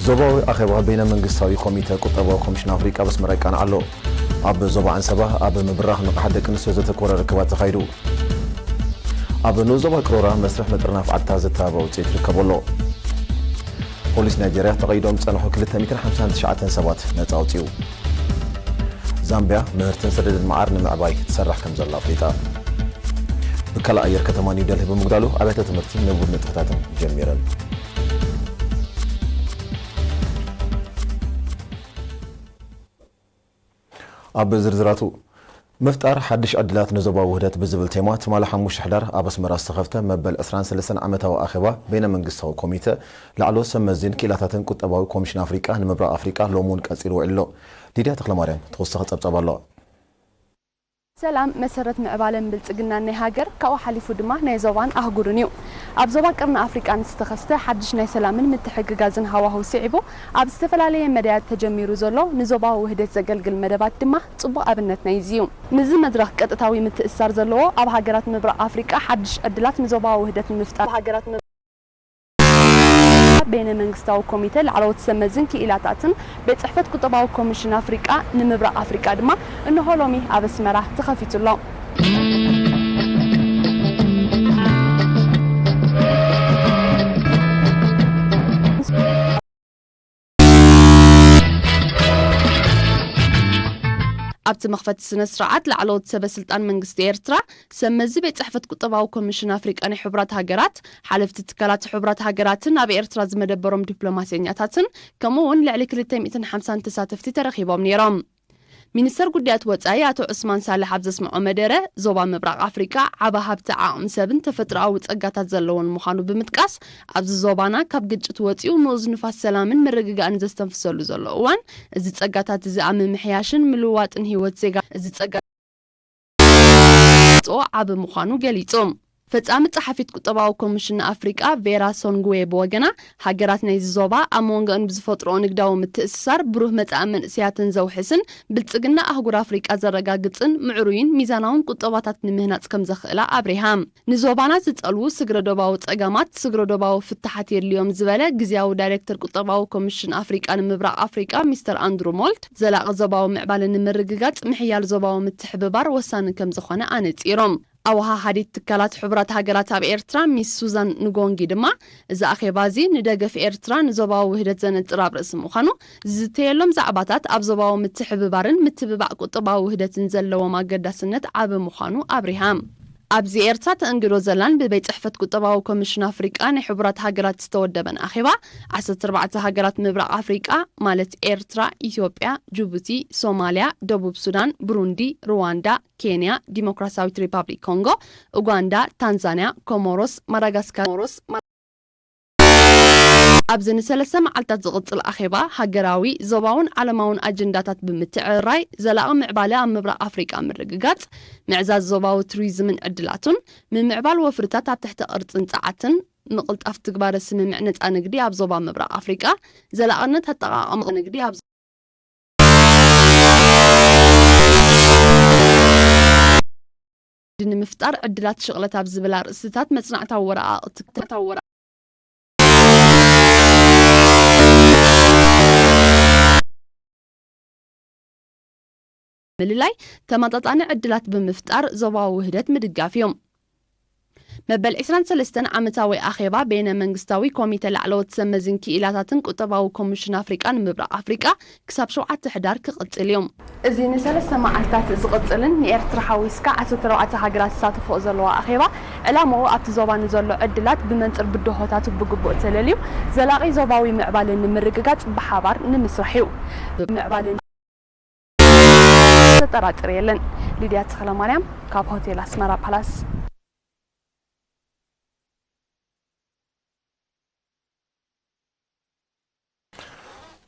ዞባዊ ኣኼባ በይነ መንግስታዊ ኮሚተ ቁጠባዊ ኮሚሽን ኣፍሪቃ ኣብ ኣስመራ ይቃናዕ ኣሎ። ኣብ ዞባ ዓንሰባ ኣብ ምብራኽ ንቕሓት ደቂ ኣንስትዮ ዘተኮረ ርክባት ተኻይዱ። ኣብ ንኡስ ዞባ ቅሮራ መስርሕ ምጥርናፍ ዓድታት ዘተባብዕ ውፅኢት ይርከቦ ኣሎ። ፖሊስ ናይጀርያ ተቐይዶም ዝጸንሑ ክልተ ሚእትን ሓምሳን ትሽዓተን ሰባት ነጻ ኣውጺኡ። ዛምቢያ ምህርትን ሰደድን መዓር ንምዕባይ ትሰርሕ ከም ዘላ ኣፍሊጣ። ብካላ ኣየር ከተማ ኒው ደልሂ ብምጉዳሉ ኣብያተ ትምህርቲ ንቡር ንጥፈታተን ጀሚረን። ኣብ ዝርዝራቱ፣ ምፍጣር ሓድሽ ዕድላት ንዞባዊ ውህደት ብዝብል ቴማ ትማሊ ሓሙሽተ ሕዳር ኣብ ኣስመራ ዝተኸፍተ መበል ዕስራን ሰለስተን ዓመታዊ ኣኼባ በይነ መንግስታዊ ኮሚተ ላዕለዎት ሰብ መዚን ክኢላታትን ቁጠባዊ ኮሚሽን ኣፍሪቃ ንምብራቕ ኣፍሪቃ ሎሚ እውን ቀጺሉ ውዒሉ ኣሎ። ሊድያ ተኽለማርያም ተወሳኺ ጸብጻብ ኣለዋ። ሰላም መሰረት ምዕባለን ብልጽግናን ናይ ሃገር፣ ካብኡ ሓሊፉ ድማ ናይ ዞባን ኣህጉርን እዩ። ኣብ ዞባ ቀርኒ ኣፍሪቃ ንዝተኸስተ ሓድሽ ናይ ሰላምን ምትሕግጋዝን ሃዋህው ስዒቡ፣ ኣብ ዝተፈላለየ መዳያት ተጀሚሩ ዘሎ ንዞባዊ ውህደት ዘገልግል መደባት ድማ ጽቡቕ ኣብነት ናይዚ እዩ። ምስዚ መድረኽ ቀጥታዊ ምትእስሳር ዘለዎ፣ ኣብ ሃገራት ምብራቕ ኣፍሪቃ ሓድሽ ዕድላት ንዞባዊ ውህደት ንምፍጣር፣ ሃገራት ምብራቕ በይነ መንግስታዊ ኮሚተ ላዕለዎት ሰብ መዝን ክኢላታትን ቤት ጽሕፈት ቁጠባዊ ኮሚሽን ኣፍሪቃ ንምብራቕ ኣፍሪቃ ድማ እንሆ ሎሚ ኣብ ኣስመራ ተኸፊቱ ኣሎ። ኣብቲ መኽፈቲ ስነ ስርዓት ላዕለዎት ሰበ ስልጣን መንግስቲ ኤርትራ፣ ሰብ መዚ ቤት ጽሕፈት ቁጠባዊ ኮሚሽን ኣፍሪቃ ናይ ሕቡራት ሃገራት፣ ሓለፍቲ ትካላት ሕቡራት ሃገራትን ኣብ ኤርትራ ዝመደበሮም ዲፕሎማሰኛታትን፣ ከምኡ እውን ልዕሊ ክልተ ሚእትን ሓምሳን ተሳተፍቲ ተረኺቦም ነይሮም። ሚኒስተር ጉዳያት ወጻኢ ኣቶ ዑስማን ሳልሕ ኣብ ዘስምዖ መደረ፣ ዞባ ምብራቕ ኣፍሪቃ ዓቢ ሃብቲ ዓቕሚ ሰብን ተፈጥሮኣዊ ጸጋታት ዘለዎን ምዃኑ ብምጥቃስ፣ ኣብዚ ዞባና ካብ ግጭት ወጺኡ ምኡዝ ንፋስ ሰላምን ምርግጋእን ዘስተንፍሰሉ ዘሎ እዋን፣ እዚ ጸጋታት እዚ ኣብ ምምሕያሽን ምልውዋጥን ህይወት ዜጋ፣ እዚ ጸጋ ዓቢ ምዃኑ ገሊጹ። ፈጻሚ ጸሓፊት ቁጠባዊ ኮሚሽን ኣፍሪቃ ቬራ ሶንግዌ ብወገና፣ ሃገራት ናይዚ ዞባ ኣብ መንጎኣን ብዝፈጥርኦ ንግዳዊ ምትእስሳር ብሩህ መጻኢ መንእሰያተን ዘውሕስን ብልጽግና ኣህጉር ኣፍሪቃ ዘረጋግጽን ምዕሩይን ሚዛናውን ቁጠባታት ንምህናጽ ከም ዘኽእላ ኣብሪሃ። ንዞባና ዝጸልዉ ስግረ ዶባዊ ጸገማት ስግረ ዶባዊ ፍታሓት የድልዮም ዝበለ ግዝያዊ ዳይሬክተር ቁጠባዊ ኮሚሽን ኣፍሪቃ ንምብራቕ ኣፍሪቃ ሚስተር ኣንድሩ ሞልት፣ ዘላቒ ዞባዊ ምዕባለ ንምርግጋጽ ምሕያል ዞባዊ ምትሕብባር ወሳኒ ከም ዝኾነ ኣነጺሮም። ኣወሃሃዲት ትካላት ሕቡራት ሃገራት ኣብ ኤርትራ ሚስ ሱዛን ንጎንጊ ድማ፣ እዚ ኣኼባ እዚ ንደገፍ ኤርትራ ንዞባዊ ውህደት ዘነጽር ኣብ ርእሲ ምዃኑ፣ ዝዝተየሎም ዛዕባታት ኣብ ዞባዊ ምትሕብባርን ምትብባዕ ቁጠባዊ ውህደትን ዘለዎም ኣገዳስነት ዓቢ ምዃኑ ኣብሪሃ። ኣብዚ ኤርትራ ተእንግዶ ዘላን ብቤት ጽሕፈት ቁጠባዊ ኮሚሽን ኣፍሪቃ ናይ ሕቡራት ሃገራት ዝተወደበን ኣኼባ፣ ዓሰርተ ኣርባዕተ ሃገራት ምብራቕ ኣፍሪቃ፣ ማለት ኤርትራ፣ ኢትዮጵያ፣ ጅቡቲ፣ ሶማልያ፣ ደቡብ ሱዳን፣ ብሩንዲ፣ ሩዋንዳ፣ ኬንያ፣ ዲሞክራሲያዊት ሪፓብሊክ ኮንጎ፣ ኡጋንዳ፣ ታንዛንያ፣ ኮሞሮስ፣ ማዳጋስካር፣ ኮሞሮስ፣ ማ-፣ ኣብዚ ንሰለስተ መዓልታት ዝቕጽል ኣኼባ፣ ሃገራዊ፣ ዞባውን ዓለማውን ኣጀንዳታት ብምትዕርራይ፣ ዘላቒ ምዕባለ ኣብ ምብራቕ ኣፍሪቃ ምርግጋጽ፣ ምዕዛዝ ዞባዊ ቱሪዝምን ዕድላቱን፣ ምምዕባል ወፍርታት ኣብ ትሕቲ ቅርጽን ጸዓትን፣ ምቕልጣፍ ትግባረ ስምምዕ ነጻ ንግዲ ኣብ ዞባ ምብራቕ ኣፍሪቃ፣ ዘላቕነት ኣጠቓቕማ ንግዲ ኣብ ንምፍጣር ዕድላት ሽቕለት ኣብ ዝብል ኣርእስታት መጽናዕታዊ ወረቓቕቲ ምልላይ፣ ተመጣጣኒ ዕድላት ብምፍጣር ዞባዊ ውህደት ምድጋፍ እዩ። መበል ዕስራን ሰለስተን ዓመታዊ ኣኼባ በይነ መንግስታዊ ኮሚተ ላዕለዎት ሰብ መዚን ክኢላታትን ቁጠባዊ ኮሚሽን ኣፍሪቃ ንምብራቕ ኣፍሪቃ ክሳብ ሸውዓተ ሕዳር ክቕጽል እዩ። እዚ ንሰለስተ መዓልታት ዝቕጽልን ንኤርትራ ሓዊስካ ዓሰርተ ኣርባዕተ ሃገራት ዝሳተፍኦ ዘለዋ ኣኼባ፣ ዕላምኡ ኣብቲ ዞባ ንዘሎ ዕድላት ብመንጽር ብድሆታቱ ብግቡእ ተለልዩ፣ ዘላቒ ዞባዊ ምዕባለ ንምርግጋጽ ብሓባር ንምስራሕ እዩ። ምዕባለ ዘጠራጥር የለን። ሊድያ ተኽለማርያም ካብ ሆቴል ኣስመራ ፓላስ።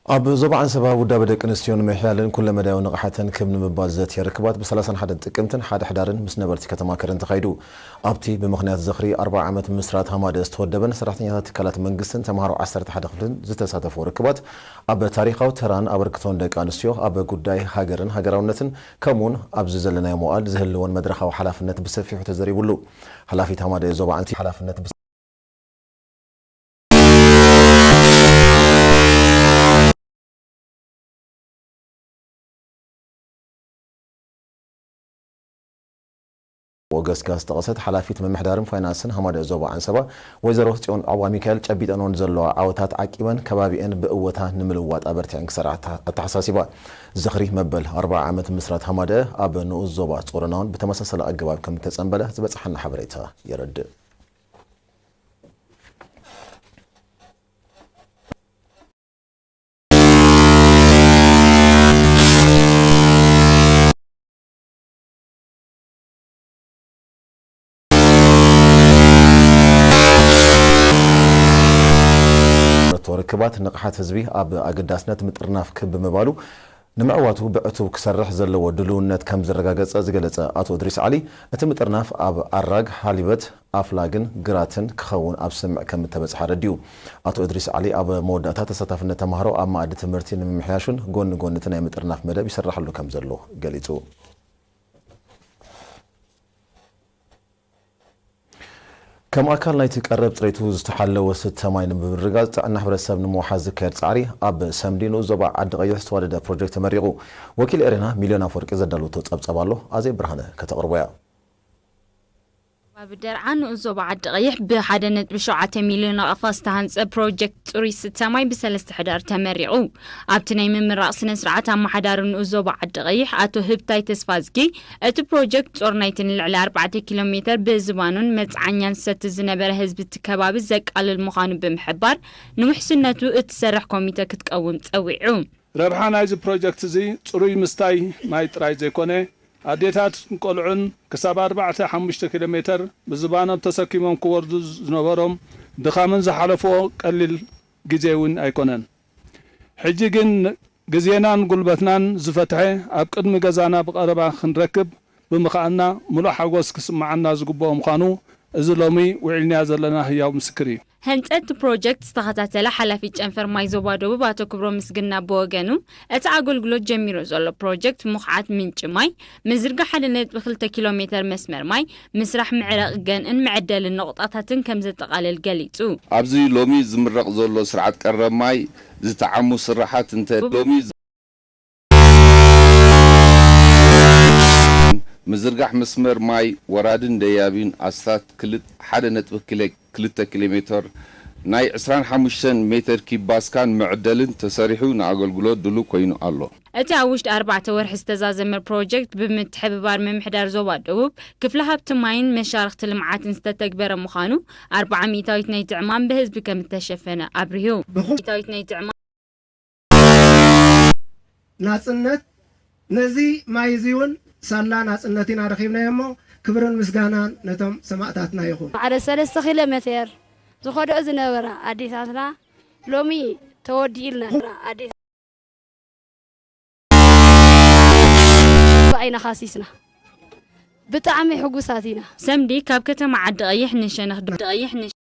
ኣብ ዞባ ዓንሰባ ውዳበ ደቂ ኣንስትዮ ንምሕያልን ኩለ መዳያዊ ንቕሓተን ክብ ንምባል ዘትየ ርክባት ብ ሰላሳን ሓደን ጥቅምትን ሓደ ሕዳርን ምስ ነበርቲ ከተማ ከረን ተኻይዱ። ኣብቲ ብምኽንያት ዝኽሪ ኣርብዓ ዓመት ምስራት ሃማደ ዝተወደበን ሰራሕተኛታት ትካላት መንግስትን ተምሃሮ ዓሰርተ ሓደ ክፍልን ዝተሳተፈ ርክባት፣ ኣብ ታሪኻዊ ተራን ኣበርክቶን ደቂ ኣንስትዮ ኣብ ጉዳይ ሃገርን ሃገራውነትን፣ ከምኡውን ኣብዚ ዘለናዮ መዋእል ዝህልወን መድረኻዊ ሓላፍነት ብሰፊሑ ተዘሪቡሉ። ሓላፊት ሃማደ ዞባ ዓንሰባ ሓላፍነት ብስ- ሞገስ ጋስ ዝጠቐሰት ሓላፊት ምምሕዳርን ፋይናንስን ሃማደኤ ዞባ ዓንሰባ ወይዘሮ ጽዮን ዑቕባሚካኤል፣ ጨቢጠንኦ ንዘለዋ ዓወታት ዓቂበን ከባቢኤን ብእወታ ንምልዋጥ ኣበርቲዐን ክሰርሓ ኣታ-፣ ኣተሓሳሲባ። ዝኽሪ መበል ኣርብዓ ዓመት ምስራት ሃማደኤ ኣብ ንኡስ ዞባ ጾሮና እውን ብተመሳሳሊ ኣገባብ ከም እተጸንበለ ዝበጽሓና ሓበሬታ የረድእ። ርክባት ንቕሓት ህዝቢ ኣብ ኣገዳስነት ምጥርናፍ ክብ ብምባሉ፣ ንምዕዋቱ ብዕቱብ ክሰርሕ ዘለዎ ድልውነት ከም ዘረጋገጸ ዝገለጸ ኣቶ እድሪስ ዓሊ፣ እቲ ምጥርናፍ ኣብ ኣራግ፣ ሃሊበት፣ ኣፍላግን ግራትን ክኸውን ኣብ ስምምዕ ከም እተበጽሐ ኣረዲኡ። ኣቶ እድሪስ ዓሊ ኣብ መወዳእታ፣ ተሳታፍነት ተማሃሮ ኣብ መኣዲ ትምህርቲ ንምምሕያሹን ጎኒ ጎኒ እቲ ናይ ምጥርናፍ መደብ ይስራሓሉ ከም ዘሎ ገሊጹ። ከም ኣካል ናይቲ ቀረብ ጽሬቱ ዝተሓለወ ስተ ማይ ንምርግጋጽ ጥዕና ሕብረተሰብ ንምውሓስ ዝካየድ ጻዕሪ ኣብ ሰምዲ ንኡስ ዞባ ዓዲ ቀይሕ ዝተዋደደ ፕሮጀክት ተመሪቑ። ወኪል ኤሬና ሚልዮን ኣፈወርቂ ዘዳለወቶ ጸብጻብ ኣሎ፣ ኣዜብ ብርሃነ ከተቕርቦ እያ። ከባቢ ደርዓ ንኡስ ዞባ ዓዲ ቀይሕ ብሓደ ነጥቢ ሸውዓተ ሚልዮን ናቕፋ ዝተሃንጸ ፕሮጀክት ጽሩይ ስተ ማይ ብሰለስተ ሕዳር ተመሪቑ። ኣብቲ ናይ ምምራቕ ስነ ስርዓት ኣመሓዳሪ ንኡስ ዞባ ዓዲ ቀይሕ ኣቶ ህብታይ ተስፋዝጊ፣ እቲ ፕሮጀክት ጾርናይትን ልዕሊ ኣርባዕተ ኪሎ ሜተር ብዝባኑን መጽዓኛን ዝሰቲ ዝነበረ ህዝቢ እቲ ከባቢ ዘቃልል ምዃኑ ብምሕባር፣ ንውሕስነቱ እትሰርሕ ኮሚተ ክትቀውም ጸዊዑ። ረብሓ ናይዚ ፕሮጀክት እዚ ጽሩይ ምስታይ ማይ ጥራይ ዘይኮነ፣ ኣዴታት ቆልዑን ክሳብ ኣርባዕተ ሓሙሽተ ኪሎ ሜተር ብዝባኖም ተሰኪሞም ክወርዱ ዝነበሮም ድኻምን ዝሓለፍዎ ቀሊል ግዜ እውን ኣይኮነን። ሕጂ ግን ግዜናን ጉልበትናን ዝፈትሐ ኣብ ቅድሚ ገዛና ብቐረባ ክንረክብ ብምኽኣልና ምሉእ ሓጎስ ክስምዓና ዝግብኦ ምዃኑ እዚ ሎሚ ውዒልናዮ ዘለና ህያው ምስክር እዩ። ህንጸት እቲ ፕሮጀክት ዝተኸታተለ ሓላፊ ጨንፈር ማይ ዞባ ደቡብ ኣቶ ክብሮም ምስግና ብወገኑ፣ እቲ ኣገልግሎት ጀሚሩ ዘሎ ፕሮጀክት ምኹዓት ምንጪ ማይ፣ ምዝርጋሕ ሓደ ነጥቢ ክልተ ኪሎ ሜተር መስመር ማይ፣ ምስራሕ ምዕራቕ ገንእን መዐደልን ነቑጣታትን ከም ዘጠቓልል ገሊጹ። ኣብዚ ሎሚ ዝምረቕ ዘሎ ስርዓት ቀረብ ማይ ዝተዓሙ ስራሓት እንተ ሎሚ ምዝርጋሕ መስመር ማይ ወራድን ደያቢን ኣስታት ክል-፣ ሓደ ነጥቢ ክልተ ኪሎ ሜተር ናይ ዕስራን ሓሙሽተን ሜተር ኪብ ባስካን መዕደልን ተሰሪሑ ንኣገልግሎት ድሉው ኮይኑ ኣሎ። እቲ ኣብ ውሽጢ ኣርባዕተ ወርሒ ዝተዛዘመ ፕሮጀክት ብምትሕብባር ምምሕዳር ዞባ ደቡብ፣ ክፍሊ ሃብቲ ማይን መሻርኽቲ ልምዓትን ዝተተግበረ ምዃኑ፣ ኣርብዓ ሚእታዊት ናይቲ ዕማም ብህዝቢ ከም እተሸፈነ ኣብሪሁ። ብኹ- ሚእታዊት ናይቲ ዕማም ናጽነት፣ ነዚ ማይ እዚ እውን ሳላ ናጽነት ኢና ረኺብናዮ እሞ፣ ክብርን ምስጋናን ነቶም ሰማእታትና ይኹን። ማዕረ ሰለስተ ኪሎ ሜተር ዝኸድኦ ዝነበራ ኣዴታትና ሎሚ ተወዲእልና። ኣዴ- ብኣይና ካሲስና። ብጣዕሚ ሕጉሳት ኢና። ሰምዲ ካብ ከተማ ዓዲ ቀይሕ ንሸነኽ ዶ-፣ ቀይሕ ንሸ-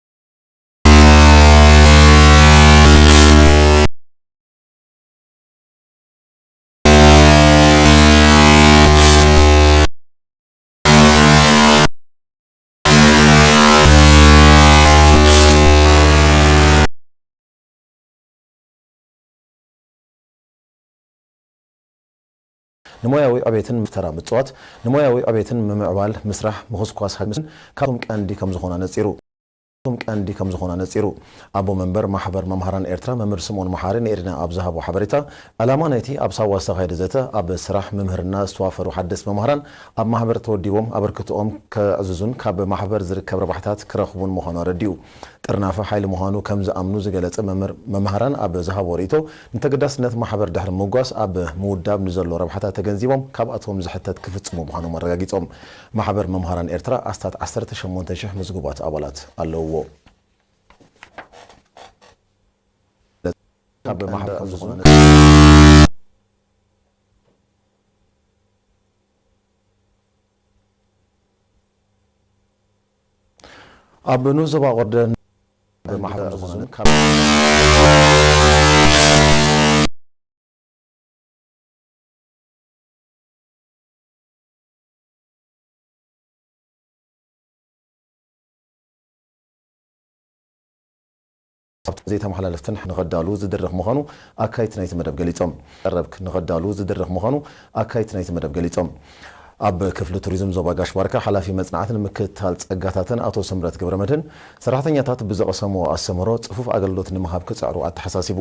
ንሞያዊ ዕቤትን ምፍተራ ምጽዋት፣ ንሞያዊ ዕቤትን ምምዕባል ምስራሕ፣ ምኹስኳስ ሃገርን ካብቶም ቀንዲ ከም ዝኾኑ ኣነጺሩ። ካብቶም ቀንዲ ከም ዝኾኑ ኣነጺሩ። ኣቦ መንበር ማሕበር መምሃራን ኤርትራ መምህር ስምኦን መሓሪ ንኤሪና ኣብ ዝሃቦ ሓበሬታ፣ ዕላማ ናይቲ ኣብ ሳዋ ዝተኻየደ ዘተ፣ ኣብ ስራሕ ምምህርና ዝተዋፈሩ ሓደስቲ መምሃራን ኣብ ማሕበር ተወዲቦም ኣበርክቶኦም ከዕዝዙን ካብ ማሕበር ዝርከብ ረብሓታት ክረኽቡን ምዃኑ ኣረዲኡ። ጥርናፈ ሓይሊ ምዃኑ ከም ዝኣምኑ ዝገለጸ መምህር መምሃራን ኣብ ዝሃቦ ርእይቶ፣ ንተገዳስነት ማሕበር ድሕሪ ምጓስ ኣብ ምውዳብ ንዘሎ ረብሓታት ተገንዚቦም ካብኣቶም ዝሕተት ክፍጽሙ ምዃኖም ኣረጋጊጾም። ማሕበር መምሃራን ኤርትራ ኣስታት ዓሰርተ ሸሞንተ ሽሕ ምዝጉባት ኣባላት ኣለውዎ። ካብ ማሕበር ከም ዝኾነ ኣብ ንኡስ ዞባ ኦርደር ማሕበር ዝኾነ ካብ ኣብቲ ዘይተመሓላለፍትን ንኸዳሉ ዝድርኽ ምዃኑ ኣካይድቲ ናይቲ መደብ ገሊጾም። ቀረብክ ንኸዳሉ ዝድርኽ ምዃኑ ኣካይድቲ ናይቲ መደብ ገሊጾም። ኣብ ክፍሊ ቱሪዝም ዞባ ጋሽ ባርካ ሓላፊ መጽናዕትን ምክትታል ጸጋታትን ኣቶ ስምረት ገብረመድህን፣ ሰራሕተኛታት ብዝቐሰምዎ ኣስተምህሮ ጽፉፍ ኣገልግሎት ንምሃብ ክጽዕሩ ኣተሓሳሲቡ።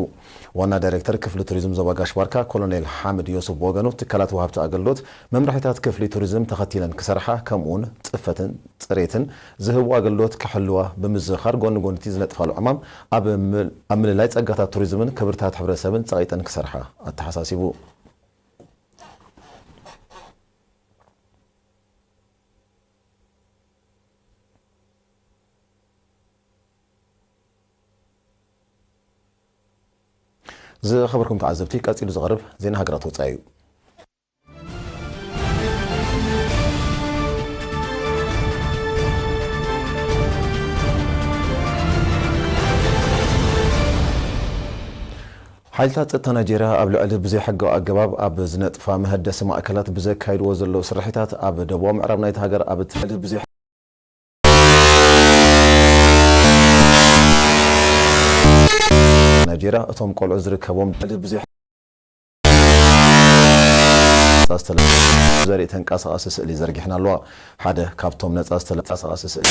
ዋና ዳይሬክተር ክፍሊ ቱሪዝም ዞባ ጋሽ ባርካ ኮሎኔል ሓምድ ዮሱፍ ብወገኑ፣ ትካላት ወሃብቲ ኣገልግሎት መምርሒታት ክፍሊ ቱሪዝም ተኸቲለን ክሰርሓ፣ ከምኡውን ጽፈትን ጽሬትን ዝህቡ ኣገልግሎት ክሕልዋ ብምዝኻር፣ ጎኒ ጎኒ እቲ ዝነጥፋሉ ዕማም ኣብ ምል-፣ ኣብ ምልላይ ጸጋታት ቱሪዝምን ክብርታት ሕብረተሰብን ጸቒጠን ክሰርሓ ኣተሓሳሲቡ። ዝኸበርኩም ተዓዘብቲ፣ ቀጺሉ ዝቐርብ ዜና ሃገራት ወጻኢ እዩ። ሓይልታት ጸጥታ ናይጄርያ ኣብ ልዕሊ ብዘይሕጋዊ ኣገባብ ኣብ ዝነጥፋ መሀደሲ ማእከላት ብዘካይድዎ ዘለዉ ስርሒታት፣ ኣብ ደቡባዊ ምዕራብ ናይቲ ሃገር ኣብ እትፍልጥ ብዘይ ናይጄርያ፣ እቶም ቆልዑ ዝርከቦም ብዘይ ነጻ ዝተለ-፣ ዘርኢ ተንቀሳቓሲ ስእሊ ዘርጊሕና ኣለዋ። ሓደ ካብቶም ነጻ ዝተለ-፣ ተንቀሳቓሲ ስእሊ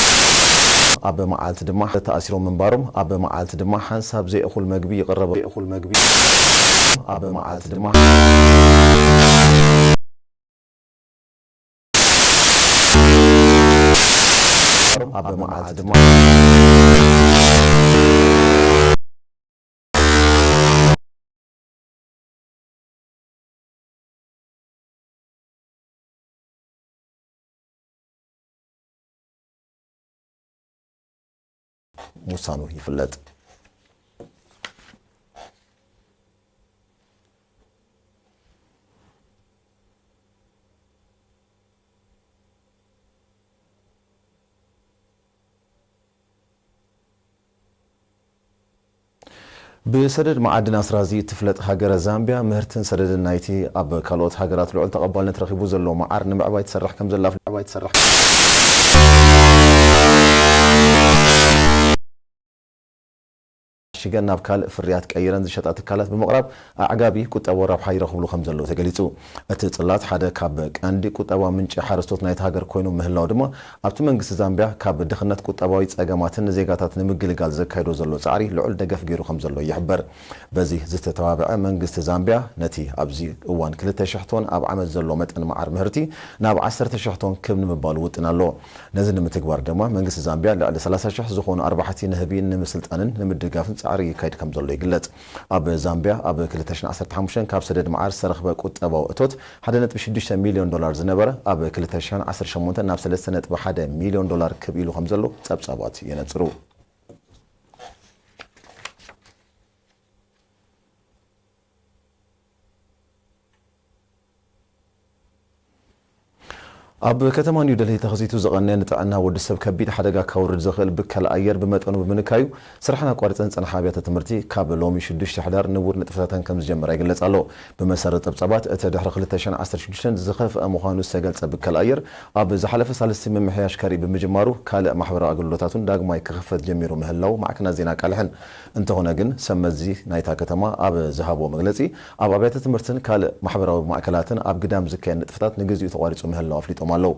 ኣብ መዓልቲ ድማ ተኣሲሮም ምንባሮም፣ ኣብ መዓልቲ ድማ ሓንሳብ ዘይእኹል መግቢ ይቕረበ-፣ ዘይእኹል መግቢ ኣብ መዓልቲ ድማ ኣብ መዓልቲ ድማ ምውሳኑ ይፍለጥ። ብሰደድ መዓድን ኣስራዚ እትፍለጥ ሃገረ ዛምቢያ፣ ምህርትን ሰደድን ናይቲ ኣብ ካልኦት ሃገራት ልዑል ተቐባልነት ረኺቡ ዘሎ መዓር ንምዕባይ ትሰርሕ ከም ዘላ ኣፍሊ-፣ ምዕባይ ትሰርሕ ሽገን ናብ ካልእ ፍርያት ቀይረን ዝሸጣ ትካላት ብምቕራብ ኣዕጋቢ ቁጠባዊ ረብሓ ይረኽብሉ ከም ዘለዉ ተገሊጹ። እቲ ጽላት ሓደ ካብ ቀንዲ ቁጠባዊ ምንጪ ሓረስቶት ናይቲ ሃገር ኮይኑ ምህላው ድማ ኣብቲ መንግስቲ ዛምቢያ ካብ ድኽነት ቁጠባዊ ጸገማትን ንዜጋታት ንምግልጋል ዘካይዶ ዘሎ ጻዕሪ ልዑል ደገፍ ገይሩ ከም ዘሎ ይሕበር። በዚ ዝተተባብዐ መንግስቲ ዛምቢያ ነቲ ኣብዚ እዋን ክልተ ሽሕ ቶን ኣብ ዓመት ዘሎ መጠን መዓር ምህርቲ ናብ ዓሰርተ ሽሕ ቶን ክብ ንምባሉ ውጥን ኣለዎ። ነዚ ንምትግባር ድማ መንግስቲ ዛምቢያ ልዕሊ ሰላሳ ሽሕ ዝኾኑ ኣርባሕቲ ንህቢ ንምስልጣንን ንምድጋፍን ጻዕሪ ይካይድ ከም ዘሎ ይግለጽ። ኣብ ዛምቢያ ኣብ ክልተ ሽሕን ዓሰርተ ሓሙሽተን ካብ ሰደድ መዓር ዝተረኽበ ቁጠባዊ እቶት ሓደ ነጥቢ ሽዱሽተ ሚልዮን ዶላር ዝነበረ፣ ኣብ ክልተ ሽሕን ዓሰርተ ሸሞንተን ናብ ሰለስተ ነጥቢ ሓደ ሚልዮን ዶላር ክብ ኢሉ ከም ዘሎ ጸብጻባት የነጽሩ። ኣብ ከተማ ኒው ደልሂ ተኸሲቱ ዝቐነየ ንጥዕና ወዲ ሰብ ከቢድ ሓደጋ ከውርድ ዝኽእል ብከላ ኣየር ብመጠኑ ብምንካዩ፣ ስራሕን ኣቋሪጸን ዝጸንሓ ኣብያተ ትምህርቲ ካብ ሎሚ ሽዱሽተ ሕዳር ንቡር ንጥፈታተን ከም ዝጀመራ ይግለጽ ኣሎ። ብመሰረት ጸብጻባት፣ እቲ ድሕሪ ክልተ ሽሕን ዓሰርተ ሽዱሽተን ዝኸፍአ ምዃኑ ዝተገልጸ ብከላ ኣየር፣ ኣብ ዝሓለፈ ሳልስቲ ምምሕያሽ ከርኢ ብምጅማሩ፣ ካልእ ማሕበራዊ ኣገልግሎታቱን ዳግማይ ክኽፈት ጀሚሩ ምህላው ማዕከናት ዜና ኣቃልሐን። እንተኾነ ግን፣ ሰብ መዚ ናይታ ከተማ ኣብ ዝሃብዎ መግለጺ፣ ኣብ ኣብያተ ትምህርትን ካልእ ማሕበራዊ ማእከላትን ኣብ ግዳም ዝካየድ ንጥፈታት ንግዚኡ ተቋሪጹ ምህላው ኣፍሊጦም ኣለዉ።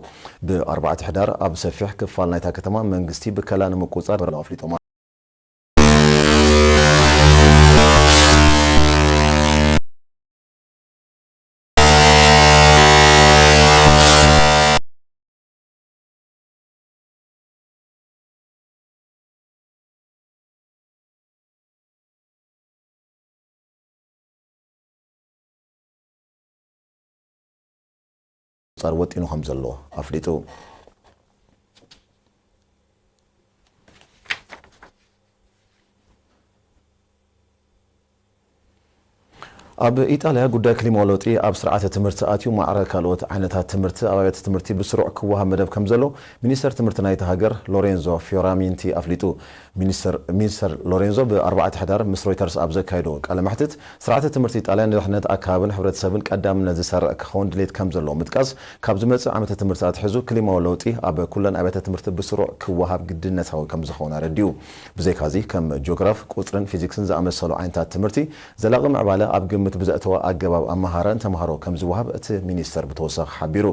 ብኣርባዕተ ሕዳር ኣብ ሰፊሕ ክፋል ናይታ ከተማ መንግስቲ ብከላ ንምቁጽጻር ኣፍሊጦም ጻር ወጢኑ ከም ዘሎ ኣፍሊጡ። ኣብ ኢጣልያ ጉዳይ ክሊማዊ ለውጢ ኣብ ስርዓተ ትምህርቲ ኣትዩ ማዕረ ካልኦት ዓይነታት ትምህርቲ ኣብ ኣብያተ ትምህርቲ ብስሩዕ ክወሃብ መደብ ከም ዘሎ ሚኒስተር ትምህርቲ ናይቲ ሃገር ሎሬንዞ ፊዮራሚንቲ ኣፍሊጡ። ሚኒስተር፣ ሚኒስተር ሎሬንዞ ብኣርባዕተ ሕዳር ምስ ሮይተርስ ኣብ ዘካየዶ ቃለ መሕትት፣ ስርዓተ ትምህርቲ ኢጣልያ ንድሕነት ኣከባብን ሕብረተሰብን ቀዳምነት ዝሰርዕ ክኸውን ድሌት ከም ዘለዎ ምጥቃስ፣ ካብ ዝመጽእ ዓመተ ትምህርቲ ኣትሒዙ ክሊማዊ ለውጢ ኣብ ኩለን ኣብያተ ትምህርቲ ብስሩዕ ክወሃብ ግድነታዊ ከም ዝኸውን ኣረዲኡ። ብዘይካዚ፣ ከም ጂኦግራፍ፣ ቁጽርን ፊዚክስን ዝኣመሰሉ ዓይነታት ትምህርቲ ዘላቒ ምዕባለ ኣብ ግምት ብዘእተወ ኣገባብ ኣመሃህራን ተምሃሮ ከም ዝወሃብ እቲ ሚኒስተር ብተወሳኺ ሓቢሩ።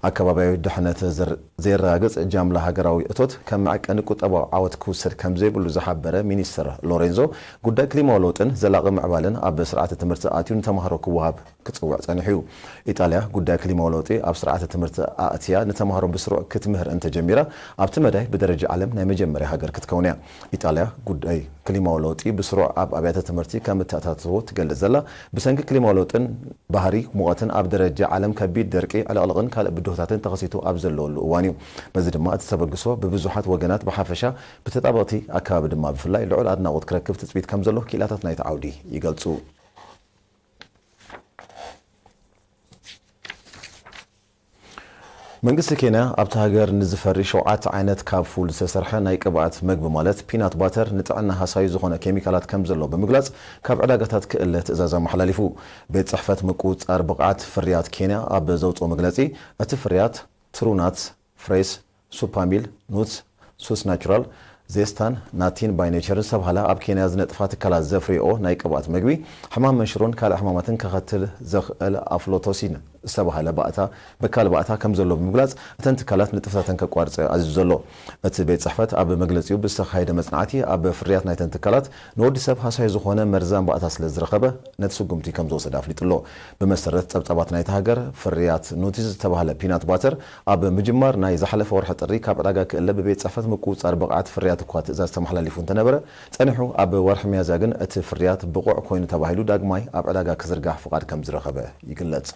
ኣከባብያዊ ድሕነት ዘር-፣ ዘየረጋግጽ ጃምላ ሃገራዊ እቶት ከም መዐቀኒ ቁጠባዊ ዓወት ክውሰድ ከም ዘይብሉ ዝሓበረ ሚኒስትር ሎሬንዞ፣ ጉዳይ ክሊማዊ ለውጥን ዘላቒ ምዕባለን ኣብ ስርዓተ ትምህርቲ ኣትዩ ንተምሃሮ ክወሃብ ክጽውዕ ጸኒሑ እዩ። ኢጣልያ ጉዳይ ክሊማዊ ለውጢ ኣብ ስርዓተ ትምህርቲ ኣእትያ ንተምሃሮ ብስሩዕ ክትምህር እንተጀሚራ፣ ኣብቲ መዳይ ብደረጃ ዓለም ናይ መጀመርያ ሃገር ክትከውን እያ። ኢጣልያ ጉዳይ ክሊማዊ ለውጢ ብስሩዕ ኣብ ኣብያተ ትምህርቲ ከም እተኣታተዎ ትገልጽ ዘላ፣ ብሰንኪ ክሊማዊ ለውጥን ባህሪ ሙቐትን ኣብ ደረጃ ዓለም ከቢድ ደርቂ፣ ዕልቕልቕን ካልእ ብድሆታትን ተኸሲቱ ኣብ ዘለወሉ እዋን እዩ። በዚ ድማ እቲ ተበግሶ ብብዙሓት ወገናት ብሓፈሻ፣ ብተጣበቕቲ ኣከባቢ ድማ ብፍላይ ልዑል ኣድናቖት ክረክብ ትጽቢት ከም ዘሎ ክኢላታት ናይቲ ዓውዲ ይገልጹ። መንግስቲ ኬንያ ኣብቲ ሃገር ንዝፈሪ ሸውዓተ ዓይነት ካብ ፉል ዝተሰርሐ ናይ ቅብኣት መግቢ ማለት ፒናት ባተር ንጥዕና ሃሳዩ ዝኾነ ኬሚካላት ከም ዘሎ ብምግላጽ ካብ ዕዳጋታት ክእለ ትእዛዝ ኣመሓላሊፉ። ቤት ጽሕፈት ምቁጽጻር ብቕዓት ፍርያት ኬንያ ኣብ ዘውጽኦ መግለጺ እቲ ፍርያት ትሩናት፣ ፍሬስ፣ ሱፓሚል፣ ኑትስ፣ ሱስ ናቹራል፣ ዜስታን ናቲን ባይ ኔቸርን ዝተባህላ ኣብ ኬንያ ዝነጥፋ ትካላት ዘፍርይኦ ናይ ቅብኣት መግቢ ሕማም መንሽሮን ካልእ ሕማማትን ከኸትል ዘኽእል ኣፍሎቶሲን ዝተባህለ ባእታ በካል ባእታ ከም ዘሎ ብምግላጽ እተን ትካላት ንጥፈታተን ከቋርጸ ኣዚዙ ዘሎ። እቲ ቤት ጽሕፈት ኣብ መግለጺኡ ብዝተኻየደ መጽናዕቲ ኣብ ፍርያት ናይተን ትካላት ንወዲ ሰብ ሃሳዩ ዝኾነ መርዛም ባእታ ስለ ዝረኸበ ነቲ ስጉምቲ ከም ዝወሰደ ኣፍሊጡ ኣሎ። ብመሰረት ጸብጻባት ናይቲ ሃገር ፍርያት ኑትስ ዝተባህለ ፒናት ባተር ኣብ ምጅማር ናይ ዝሓለፈ ወርሒ ጥሪ ካብ ዕዳጋ ክእለ ብቤት ጽሕፈት ምቁጽጻር ብቕዓት ፍርያት እኳ ትእዛዝ ተመሓላሊፉ እንተነበረ፣ ጸኒሑ ኣብ ወርሒ ሚያዝያ ግን እቲ ፍርያት ብቑዕ ኮይኑ ተባሂሉ ዳግማይ ኣብ ዕዳጋ ክዝርጋሕ ፍቓድ ከም ዝረኸበ ይግለጽ።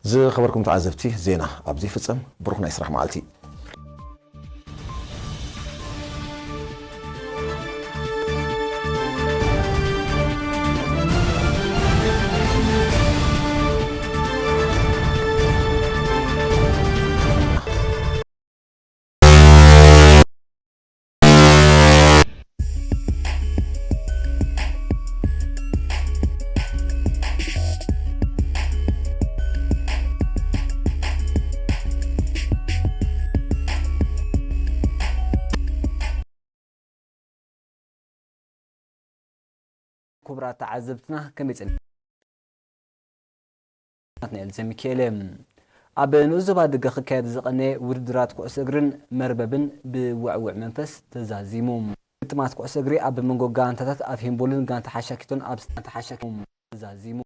ዝኸበርኩም ተዓዘብቲ፣ ዜና ኣብዚ ይፍጸም። ብሩኽ ናይ ስራሕ መዓልቲ። ክቡራት ተዓዘብትና ከመይ ጸኒሑ? ናትናኤል ዘሚካኤል። ኣብ ንኡስ ዞባ ኣደገ ክካየድ ዝቐነየ ውድድራት ኩዕሶ እግርን መርበብን ብውዕውዕ መንፈስ ተዛዚሙ። ግጥማት ኩዕሶ እግሪ ኣብ መንጎ ጋንታታት ኣፍ ሂምቦልን ጋንታ ሓሻኪቶን ኣብ ጋንታ ሓሻኪቶን ተዛዚሙ።